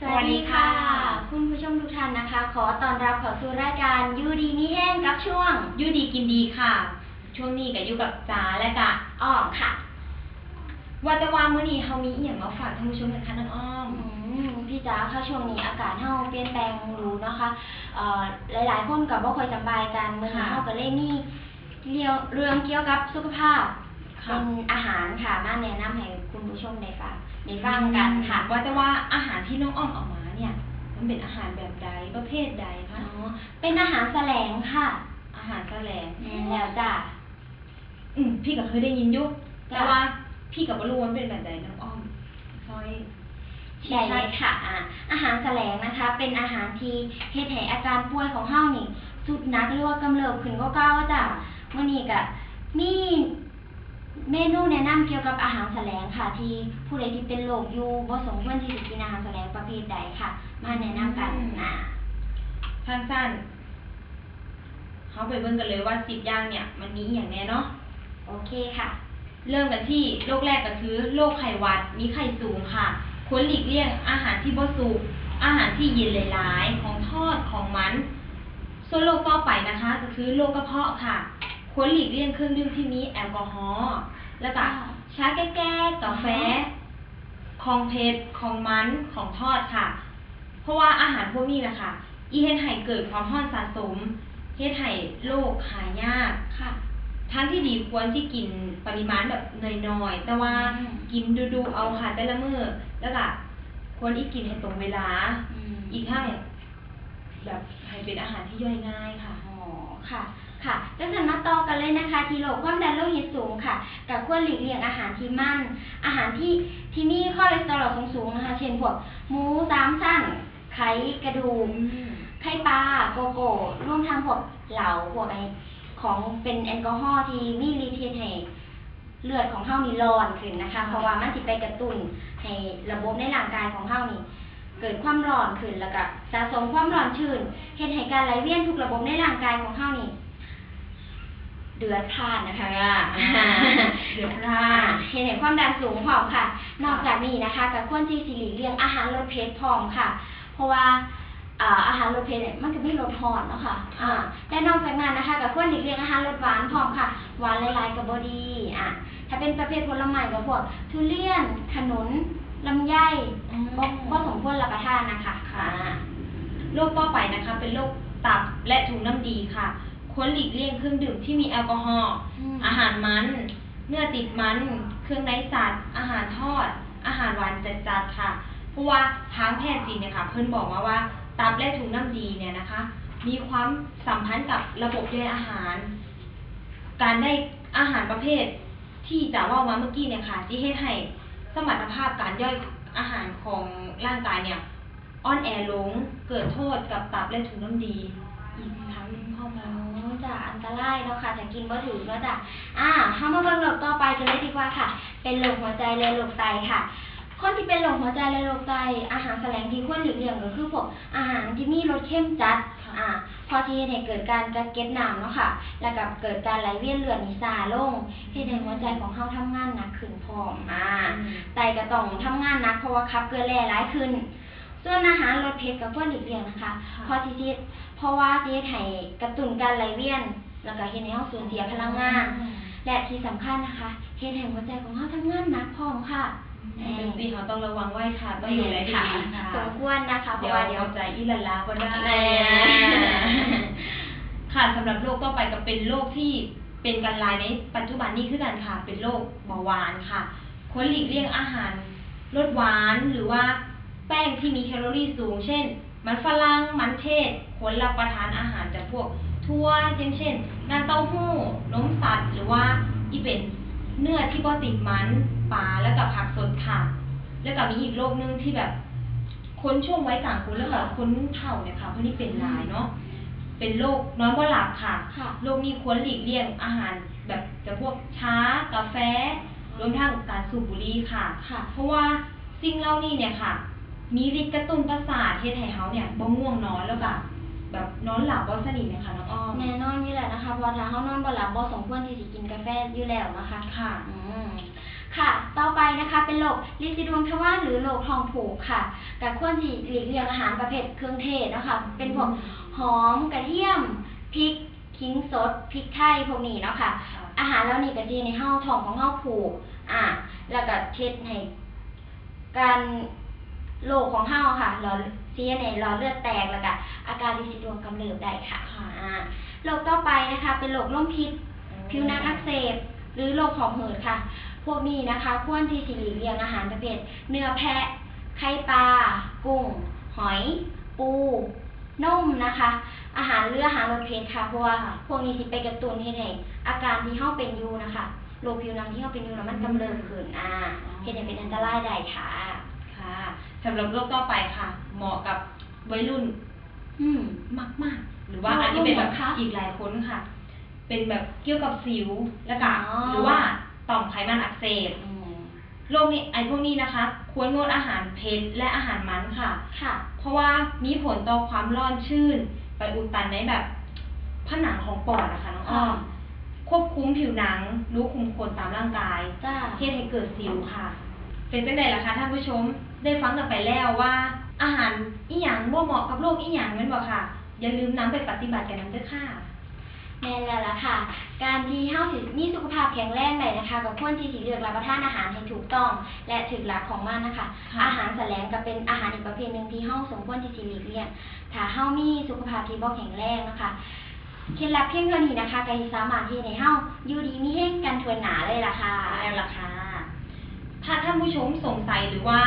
ສະຫວັດດີຄ່ະ ສະຫວັດດີຄ່ະ ຄຸນຜູ້ຊົມທຸກທ່ານນະຄະ, ຂໍຕ້ອນຮັບເຂົ້າສູ່ລາຍການຢູ່ດີມີແຮງ ກັບຊ່ວງຢູ່ດີກິນດີຄ່ະ. ຊ່ວງນີ້ກໍຢູ່ກັບຈາ ແລະກະອ້ອມຄ່ະ. ວ່າແຕ່ວ່າມື້ນີ້ເຮົາມີອີ່ຫຍັງມາຝາກທ່ານຜູ້ຊົມກັນຄະນ້ອງອ້ອມ? ອືມ ພີ່ຈາ ຄ່ະ ຊ່ວງນີ້ອາກາດເຮົາປ່ຽນແປງດູເນາະຄະ, ເອີ ຫຼາຍໆຄົນກໍບໍ່ຄ່ອຍສະບາຍກັນ, ມື້ນີ້ເຮົາກໍເລີຍມີ ເລື່ອງ ເລື່ອງກ່ຽວກັບສຸຂະພາບ ເປັນອາຫານຄ່ະ ມາແນະນຳໃຫ້ຄຸນຜູ້ຊົມໄດ້ຟັງ ໄດ້ຟັງກັນຄ່ະ. ອືມ ວ່າແຕ່ວ່າອາຫານທີ່ນ້ອງອ້ອມເອົາມາເນ່ຍ ມັນເປັນອາຫານແບບໃດ ປະເພດໃດຄະ? ອໍ ເປັນອາຫານສະແຫຼງຄ່ະ. ອາຫານສະແຫຼງ. ແມ່ນແລ້ວຈ້າ. ອືມ ພີ່ກໍເຄີຍໄດ້ຍິນຢູ່ ແຕ່ວ່າ ພີ່ກໍບໍ່ຮູ້ວ່າມັນເປັນແບບໃດ ນ້ອງອ້ອມຊ່ອຍຊີ້ຊັດ. ໄດ້ເລີຍຄ່ະ. ອາ ອາຫານສະແຫຼງນະຄະ ເປັນອາຫານທີ່ເຮັດໃຫ້ອາການປ່ວຍຂອງເຮົານີ້ສຸດໜັກ ຫຼືວ່າກຳເລີບຂຶ້ນກວ່າເກົ່າຈ້າ. ມື້ນີ້ກະມີເມນູແນະນຳກ່ຽວກັບອາຫານສະແຫຼງຄ່ະ ທີ່ຜູ້ໃດທີ່ເປັນໂລກຢູ່ ບໍ່ສົມຄວນທີ່ຈະກິນອາຫານສະແຫຼງປະເພດໃດຄ່ະ ມາແນະນຳກັນ. ອືມ ນະ ຄັນຊັ້ນ ເຮົາໄປເບິ່ງກັນເລີຍວ່າສິບຢ່າງເນີ້ຍ ມັນມີອີ່ຫຍັງແນ່ເນາະ. ໂອເຄຄ່ະ. ເລີ່ມກັນທີ່ໂລກແລກກໍຄືໂລກໄຂ້ຫວັດ ມີໄຂ້ສູງຄ່ະ. ຄວນຫຼີກລ່ຽງອາຫານທີ່ບໍ່ສຸກ, ອາຫານທີ່ເຢັນຫຼາຍໆ, ຂອງທອດ, ຂອງມັນ. ສ່ວນໂລກຕໍ່ໄປນະຄະ ກໍຄືໂລກກະເພາະຄ່ະ. ຄວນຫຼີກລ່ຽງເຄື່ອງດື່ມທີ່ມີແອລກໍຮໍ ແລ້ວກະຊາແກ້ໆ, ກາແຟ, ຂອງເຜັດ, ຂອງມັນ, ຂອງທອດຄ່ະ. ເພາະວ່າອາຫານພວກນີ້ນະຄະ ອີ່ເຮັດໃຫ້ເກີດຄວາມຮ້ອນສະສົມ, ເຮັດໃຫ້ໂລກຫາຍາກ. ທາງທີ່ດີຄວນຊິກິນປະລິມານແບບໜ້ອຍໆ ແຕ່ວ່າ ອືມ ກິນດຸໆເອົາຄ່ະແຕ່ລະມື້, ແລ້ວກະຄວນອີ່ກິນໃຫ້ຕົງເວລາ, ອືມ ອີກທັງແບບໃຫ້ເປັນອາຫານທີ່ຍ່ອຍງ່າຍຄ່ະ. ອໍ ຄ່ະ ຄ່ະ. ຈັ່ງຊັ້ນມາຕໍ່ກັນເລີຍນະຄະ ທີ່ໂລກຄວາມດັນໂລຫິດສູງຄ່ະ ກໍຄວນຫຼີກລ່ຽງອາຫານທີ່ມັນ, ອາຫານທີ່ ທີ່ມີຄອເລສເຕີຣອນສູງໆນະຄະ ເຊັ່ນ ພວກໝູສາມຊັ້ນ, ໄຂ່, ກະດູກ, ອືມ ໄຂ່ປາ, ໂກໂກ້, ລວມທັງພວກເຫຼົ້າ, ພວກໄອ້ຂອງເປັນແອລກໍຮໍທີ່ມີລິດເຮັດໃຫ້ເລືອດຂອງເຮົານີ້ຮ້ອນຂຶ້ນນະຄະ, ເພາະວ່າມັນຊິໄປກະຕຸ້ນໃຫ້ລະບົບໃນຮ່າງກາຍຂອງເຮົານີ້ເກີດຄວາມຮ້ອນຂຶ້ນ ແລ້ວກະສະສົມຄວາມຮ້ອນຊື້ນ ເຮັດໃຫ້ການໄຫຼວຽນທຸກລະບົບໃນຮ່າງກາຍຂອງເຮົານີ້ ເດືອດພລ່ານນະຄະ. ເດືອດພລ່ານ. ເຮັດໃຫ້ຄວາມດັນສູງພ້ອມຄ່ະ. ນອກຈາກນີ້ນະຄະ ກໍຄວນທີ່ຊິຫຼີກລ່ຽງອາຫານລົດເຜັດພ້ອມຄ່ະ ເພາະວ່າ ອາ ອາຫານລົດເຜັດນີ້ມັນກໍມີລົດຮ້ອນເນາະຄ່ະ. ແລະນອກຈາກນັ້ນນະຄະ ກໍຄວນຫຼີກລ່ຽງອາຫານລົດຫວານພ້ອມຄ່ະ. ຫວານຫຼາຍໆກໍບໍ່ດີ. ອາ ຖ້າເປັນປະເພດຜົນລະໄມ້ກໍພວກທຸລຽນ, ຂະໜູນ, ລຳໄຍ ບໍ່ ບໍ່ສົມຄວນຮັບປະທານນະຄະ. ໂລກຕໍ່ໄປນະຄະ ເປັນໂລກຕັບ ແລະ ຖົງນ້ຳດີຄ່ະ. ຄວນຫຼີກລ່ຽງເຄື່ອງດື່ມທີ່ມີແອລກໍຮໍ, ອືມ ອາຫານມັນ, ເນື້ອຕິດມັນ, ເຄື່ອງໃນສັດ, ອາຫານທອດ, ອາຫານຫວານຈັດໆຄ່ະ. ເພາະວ່າທາງແພດຈີນເນຍຄ່ະ ເພິ່ນບອກມາວ່າ ຕັບ ແລະ ຖົງນ້ຳດີເນຍນະຄະ ມີຄວາມສຳພັນກັບລະບົບຍ່ອຍອາຫານ. ການໄດ້ອາຫານປະເພດທີ່ຈະເວົ້າມາເມື່ອກີ້ເນຍຄ່ະ ຊິເຮັດໃຫ້ສະມັດຕະພາບການຍ່ອຍອາຫານຂອງຮ່າງກາຍເນຍ ອ່ອນແອລົງ, ເກີດໂທດກັບຕັບ ແລະ ຖົງນ້ຳດີອີກທາງໜຶ່ງພ້ອມ. ອໍ ຈ້າ ອັນຕະລາຍເນາະຄ່ະ ຖ້າກິນບໍ່ຖືກເນາະຈ້າ. ອາ ເຮົາມາເບິ່ງໂລກຕໍ່ໄປກັນເລີຍດີກວ່າຄ່ະ ເປັນໂລກຫົວໃຈ ແລະ ໂລກໄຕຄ່ະ. ຄົນທີ່ເປັນໂລກຫົວໃຈ ແລະ ໂລກໄຕ ອາຫານສະແຫຼງທີ່ຄວນຫຼີກລ່ຽງກໍຄືພວກອາຫານທີ່ມີລົດເຄັມຈັດ ອາ ເພາະຊິເຮັດໃຫ້ເກີດການກັກເກັບນ້ຳເນາະຄ່ະ ແລ້ວກໍເກີດການໄຫຼວຽນເລືອດນີ້ຊ້າລົງ ເຮັດໃຫ້ຫົວໃຈຂອງເຮົາທຳງານໜັກຂຶ້ນພ້ອມ. ອາ ອືມ ໄຕກໍຕ້ອງທຳງານໜັກ ເພາະວ່າຂັບເກືອແລ່ຫຼາຍຂຶ້ນ. ສ່ວນອາຫານລົດເຜັດກໍຄວນຫຼີກລ່ຽງນະຄະ ເພາະຊິ ເພາະວ່າຊິເຮັດໃຫ້ກະຕຸ້ນການໄຫຼວຽນ ແລ້ວກໍເຮັດໃຫ້ເຮົາສູນເສຍພະລັງງານ ແລະ ທີ່ສຳຄັນນະຄະ ເຮັດໃຫ້ຫົວໃຈຂອງເຮົາທຳງານໜັກພ້ອມຄ່ະ. ອືມ ເປັນສິ່ງທີ່ເຮົາຕ້ອງລະວັງໄວ້ຄ່ະ ຕ້ອງດູແລດີໆຄ່ະ. ສົມຄວນນະຄະ ເພາະວ່າດຽວຫົວໃຈອີ່ຫຼ້າໆບໍ່ໄດ້. ແມ່ນ ຄ່ະ ສຳລັບໂລກຕໍ່ໄປກໍເປັນໂລກທີ່ເປັນກັນຫຼາຍໃນປັດຈຸບັນນີ້ຄືກັນຄ່ະ ເປັນໂລກເບົາຫວານຄ່ະ. ຄວນຫຼີກລ່ຽງອາຫານລົດຫວານ ຫຼືວ່າແປ້ງທີ່ມີແຄລໍຣີສູງ ເຊັ່ນ ມັນຝຣັ່ງ, ມັນເທດ, ຄວນຮັບປະທານອາຫານຈຳພວກຖົ່ວ ຢ່າງເຊັ່ນ ນ້ຳເຕົ້າຫູ້, ນົມສັດ ຫຼືວ່າທີ່ເປັນເນື້ອທີ່ບໍ່ຕິດມັນ, ປາ ແລ້ວກໍຜັກສົດຄ່ະ. ແລ້ວກໍມີອີກໂລກໜຶ່ງທີ່ແບບຄົນຊ່ວງໄວກາງຄົນ ແລ້ວກໍຄົນເຖົ້າເນຍຄ່ະ ເພິ່ນນີ້ເປັນຫຼາຍເນາະ ເປັນໂລກນອນບໍ່ຫຼັບຄ່ະ. ໂລກນີ້ຄວນຫຼີກລ່ຽງອາຫານແບບຈຳພວກຊາ, ກາແຟ ລວມທັງການສູບບຸຫຼີ່ຄ່ະ ເພາະວ່າ ສິ່ງເຫຼົ່ານີ້ເນຍຄ່ະ ມີລິດກະຕຸ້ນປະສາດ ເຮັດໃຫ້ເຮົາເນຍບໍ່ງ່ວງນອນ ແລ້ວກະແບບນອນຫຼັບບໍ່ສະໜິດເນຍຄ່ະນ້ອງອ້ອມ. ແນ່ນອນຢູ່ແລ້ວນະຄະ ເພາະວ່າຖ້າເຮົານອນບໍ່ຫຼັບ ບໍ່ສົມຄວນທີ່ຊິກິນກາແຟຢູ່ແລ້ວນະຄະ. ອືມ ค่ะ ต่อไปนะคะ เป็นโรคริดสีดวงทวาร หรือโรคท้องผูกค่ะ ก็ควรสิหลีกเลี่ยงอาหารประเภทเครื่องเทศเนาะค่ะ เป็นพวก อืม หอม กระเทียม พริก ขิงสด พริกไทย พวกนี้เนาะค่ะ ค่ะ อาหารเหล่านี้ก็สิเฮ็ดให้เฮา ท้องของเฮาผูก อ่า แล้วก็เฮ็ดให้ การ โรคของเฮาอะค่ะ หลอด สิเฮ็ดให้หลอดเลือดแตก แล้วก็อาการริดสีดวงกำเริบได้ค่ะ ค่ะ อ่า โรคต่อไปนะคะ เป็นโรคลมพิษ อืม ผิวหนังอักเสบ หรือโรคหอบหืดค่ะ พวกนี้นะคะ ควรที่สิหลีกเลี่ยงอาหารประเภทเนื้อแพะ ไข่ปลา กุ้ง หอย ปู นมนะคะ อาหาร หรืออาหารรสเผ็ดค่ะ เพราะว่า ค่ะ พวกนี้สิไปกระตุ้นเฮ็ดให้อาการที่เฮาเป็นอยู่นะคะ โรคผิวหนังที่เฮาเป็นอยู่น่ะ มันกำเริบขึ้น อืม อ่า อ๋อ เฮ็ดให้เป็นอันตรายได้ค่ะ ค่ะ สำหรับโรคต่อไปค่ะ เหมาะกับวัยรุ่น อืม มากๆ หรือว่า โรค อันนี้เป็นแบบ โรคหยังคะ อีกหลายคนค่ะ เป็นแบบเกี่ยวกับสิว แล้วก็ อ๋อ หรือว่าต่อมไขมันอักเสบ อืม โรคนี้ ไอ้พวกนี้นะคะ ควรงดอาหารเผ็ดและอาหารมันค่ะ ค่ะ เพราะว่ามีผลต่อความร้อนชื้น ไปอุดตันในแบบผนังของปอดอะค่ะน้องอ้อม ค่ะ ควบคุมผิวหนัง รูขุมขนตามร่างกาย จ้า เฮ็ดให้เกิดสิวค่ะ เป็นจั่งใดล่ะคะท่านผู้ชม ได้ฟังกันไปแล้วว่าอาหารอิหยังบ่เหมาะกับโรคอิหยังแม่นบ่คะ อย่าลืมนำไปปฏิบัติกันนำเด้อค่ะ แม่นแล้วล่ะค่ะ การที่เฮาสิมีสุขภาพแข็งแรงได้นะคะ ก็ควรที่สิเลือกรับประทานอาหารให้ถูกต้อง และถูกหลักของมันนะคะ ค่ะ อาหารแสลงก็เป็นอาหารอีกประเภทหนึ่งที่เฮาสมควรที่สิหลีกเลี่ยง ถ้าเฮามีสุขภาพที่บ่แข็งแรงเนาะคะ เคล็ดลับเพียงเท่านี้นะคะ ก็สิสามารถเฮ็ดให้เฮาอยู่ดีมีแฮงกันทั่วหน้าเลยล่ะค่ะ แม่นแล้วล่ะค่ะ ถ้าท่านผู้ชมสงสัยหรือว่า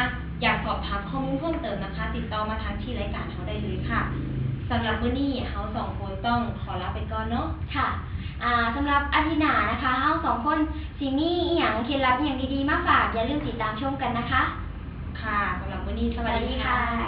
อยากสอบถามข้อมูลเพิ่มเติมนะคะ ติดต่อมาทางที่รายการเฮาได้เลยค่ะ สำหรับมื้อนี้เฮาสองคนต้องขอลาไปก่อนเนาะ ค่ะ อ่า สำหรับอาทิตย์หน้านะคะ เฮาสองคนสิมีอิหยัง เคล็ดลับอิหยังดีๆ มาฝาก อย่าลืมติดตามชมกันนะคะ ค่ะ สำหรับมื้อนี้สวัสดีค่ะ สวัสดีค่ะ